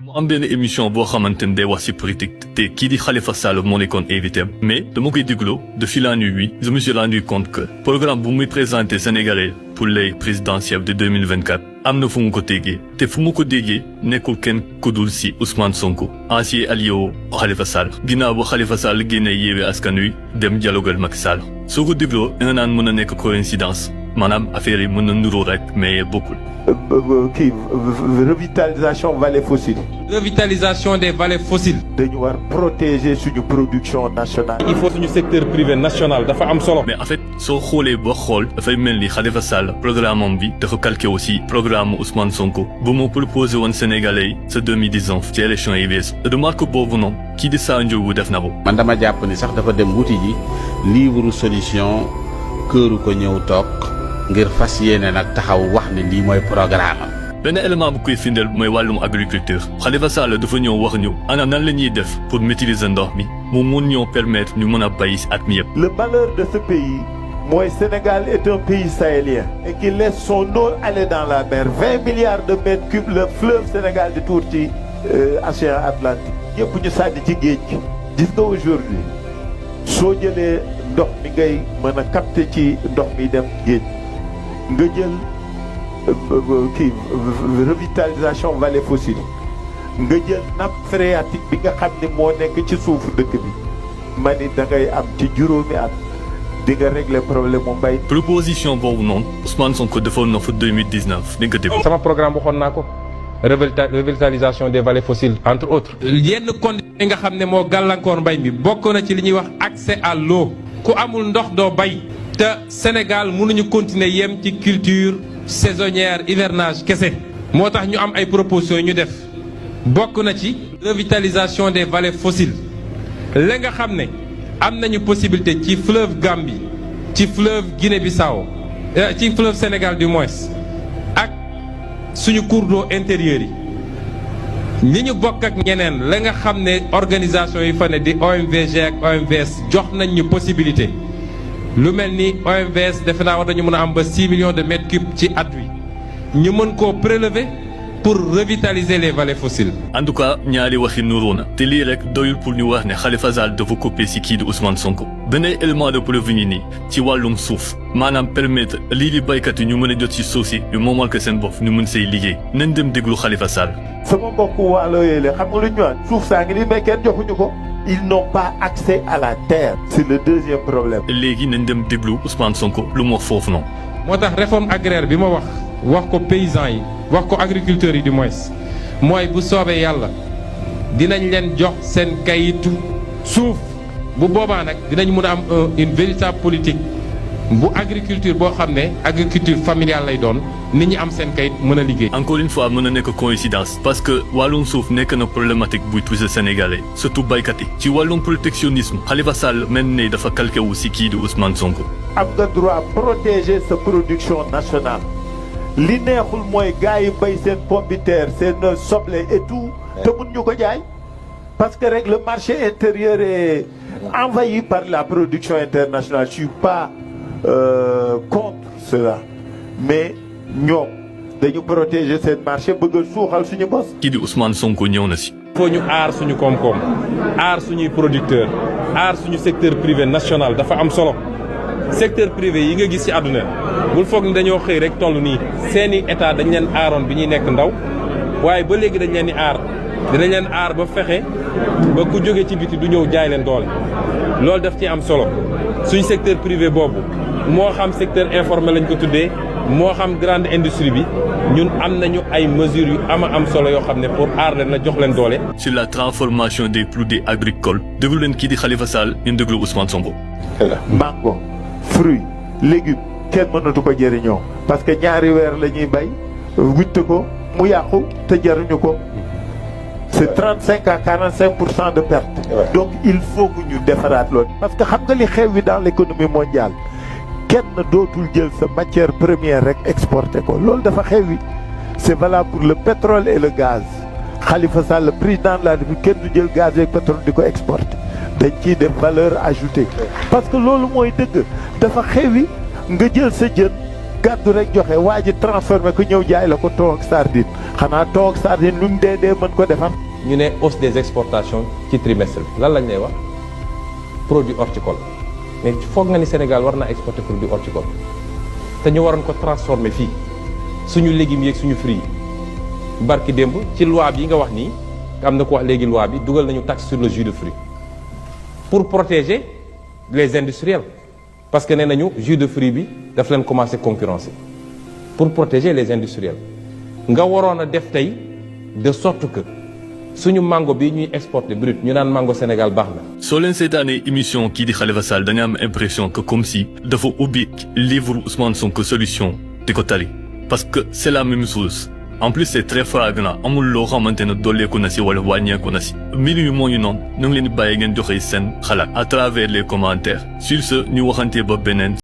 mu am benn émission boo xamante ne day wax ci politique te kii di Khalifa Sall moo nekkoon invité mais dama koy déglu de fil en aiguille je me suis rendu compte que programme bu muy présenté Sénégalais pour les présidentielles de 2024 am na fu mu ko déggee te fu mu ko déggee nekkul kenn ku dul ci Ousmane Sonko ancien allié wu Khalifa Sall ginnaaw bu Khalifa Sall génnee Yewwi Askan Wi dem dialoguel Macky Sall soo ko dégloo da nga naan mën a nekk coïncidence maanaam affaire yi mën na nuroo rek mais bokkul. Revitalisation vallées fossiles. Revitalisation des vallées fossiles. dañu war protéger suñu production nationale. il faut suñu secteur privé national dafa am solo. mais en fait soo xoolee ba xool dafay mel ni Khalifa Sall programme am bi dafa calqué aussi programme Ousmane Sonko bu mu proposé woon Sénégalais yi sa 2019 ci élection yi weesu remarque boobu noonu kii di Sa Ndiogou def na ko. man dama jàpp ni sax dafa dem wuti ji livre solution këru ko ñëw toog ngir fas yéene nag taxaw wax ne lii mooy programme am. benn élément bu koy firndeel mooy wàllum agriculture Khalifa Sall dafa ñëw wax ñu ana nan la ñuy def pour maîtriser ndox mi mu mun ñoo permettre ñu mën a bay si at mi yëpp. Le malheur de ce pays mooy Sénégal est un pays sahélien et qui laisse son eau aller dans la mer 20 milliards de mètres cubes le fleuve Sénégal di tuur ci océan Atlantique yëpp ñu sànni ci géej gi. gis nga aujourd'hui soo jëlee ndox mi ngay mën a capter ci ndox mi dem géej nga jël revitalisation vallées fossiles nga jël nappe phréatique bi nga xam ne moo nekk ci suufu dëkk bi ma ni da ngay am ci juróomi at di nga régler problème mu mbay. proposition boobu noonu Ousmane Sonko defoon na fa 2019 di nga déglu. sama programme waxoon naa ko revitalisation des vallées fossiles entre autres. yenn conditions yi nga xam ne moo gàllankoor mbay mi bokk na ci li ñuy wax accès à l'eau ku amul ndox doo bay. te Sénégal mënuñu continuer yem ci culture saisonnière hivernage kese. moo tax ñu am ay propositions yu ñu def bokk na ci revitalisation des vallées fossiles la nga xam ne am nañu possibilité ci fleuve Gambie ci fleuve Guinée-Bissau ci fleuve Sénégal du moins ak suñu cours d'eau intérieurs yi ñi ñu bokk ak ñeneen la nga xam ne organisation yi fa ne di OMVG ak OMVS jox nañ ñu possibilité lu mel ni OMVS defe naa war nañu mën a am ba 6 millions de mètres cubes ci at wi ñu mën koo prélever pour revitaliser les vallées fossiles. en tout cas ñaari waxi nuroo na te lii rek doyul pour ñu wax ne Khalifa Sall dafa copier ci kii di Ousmane Sonko beneen élément de preuve yi nii ci wàllum suuf maanaam permettre lii di baykat yi ñu mën a jot ci suuf si ñu moomal ko seen bopp ñu mën say liggéey nañ dem déglu Khalifa Sall. sama mbokku waalo yooyu la xam nga lu ñu wax suuf saa ngi nii mais kenn joxuñu ko. ils n'ont pas accès à la terre. c'est le deuxième problème. léegi nañ dem déglu Ousmane Sonko lu mu wax foofu noonu. moo tax réforme agraire bi ma wax ko paysans yi wax ko agriculteurs yi du moins mooy bu soobee yàlla dinañ leen jox seen kayitu suuf bu boobaa nag dinañ mën a am une véritable politique bu agriculture boo xam ne agriculture familiale lay doon nit ñi am seen kayit mën a liggéey. encore une fois mën na nekk coïncidence parce que wàllum suuf nekk na problématique buy toucher Sénégalais surtout baykat yi ci wàllum protectionnisme Khalifa Sall mel ne dafa calqué wu si kii di Ousmane Sonko. am nga droit protéger sa production nationale li neexul mooy gars yi bay seen pomme de terre seen soble et tout te mun ñu ko jaay parce que rek le marché intérieur est envahi par la production internationale je suis pas contre cela mais ñoom dañu protéger seen marché bëgg a suuxal suñu bos. kii di Ousmane Sonko ñëw na si. il faut ñu aar suñu koom-koom aar suñuy producteurs aar suñu secteur privé national dafa am solo secteur privé yi nga gis ci àdduna bul foog ni dañoo xëy rek toll nii seeni état dañ leen aaroon bi ñuy nekk ndaw waaye ba léegi dañ leen di aar dinañ leen aar ba fexe ba ku jóge ci biti du ñëw jaay leen doole loolu daf ci am solo suñu secteur privé boobu moo xam secteur informel lañ ko tuddee moo xam grande industrie bi ñun am nañu ay mesures yu am solo yoo xam ne pour aar leen la jox leen doole. sur la transformation des produits agricoles déglu leen kii di Khalifa Sall ñu déglu Ousmane Sonko. mango fruits légumes kenn mënatu ko jëriñoo parce que ñaari weer la ñuy bay witt ko mu yàqu te jaruñu ko c'est 35 à 45% de perte. donc il faut que ñu defaraat loolu. parce que xam nga li xew wi dans l'économie mondiale kenn dootul jël sa matière première rek exporter ko loolu dafa xew wi c'est valable pour le pétrole et le gaz Khalifa Sall le président de la République kenn du jël gaz ak pétrole di ko exporter dañ ciy def valeur ajoutée parce que loolu mooy dëgg dafa xewi nga jël sa jën gàddu rek joxe waa ji transformé ko ñëw jaay la ko thon ak sardine xanaa thon ak sardine luñ dee mën ko defar. ñu ne hausse des exportations ci trimestre bi lan lañ lay wax produit horticole mais foog nga ni Sénégal war naa exporter produit horticole te ñu waroon ko transformer fii suñu légumes yeeg suñu fruits yi barki démb ci loi bi nga wax nii am na ko wax léegi loi bi dugal nañu taxe sur le jus de fruits pour protéger les industriels parce que nee nañu jus de fruits bi daf leen commencer concurrencer pour protéger les industriels nga waroon a def tey de sorte que suñu mango bi ñuy exporter brut ñu naan mango Sénégal baax na. soo leen seetaanee émission kii di Khalifa Sall dañu am impression que comme si dafa ubbi livre Ousmane Sonko solution di ko tari parce que c'est la même chose en plus c'est très flagrant amul loo xamante ne dolleeku na si wala wàññeeku na si mbir yu moo ñu noonu ñu ngi leen di bàyyi ngeen joxe seen xalaat à travers les commentaires sur ce ñu waxante ba beneen.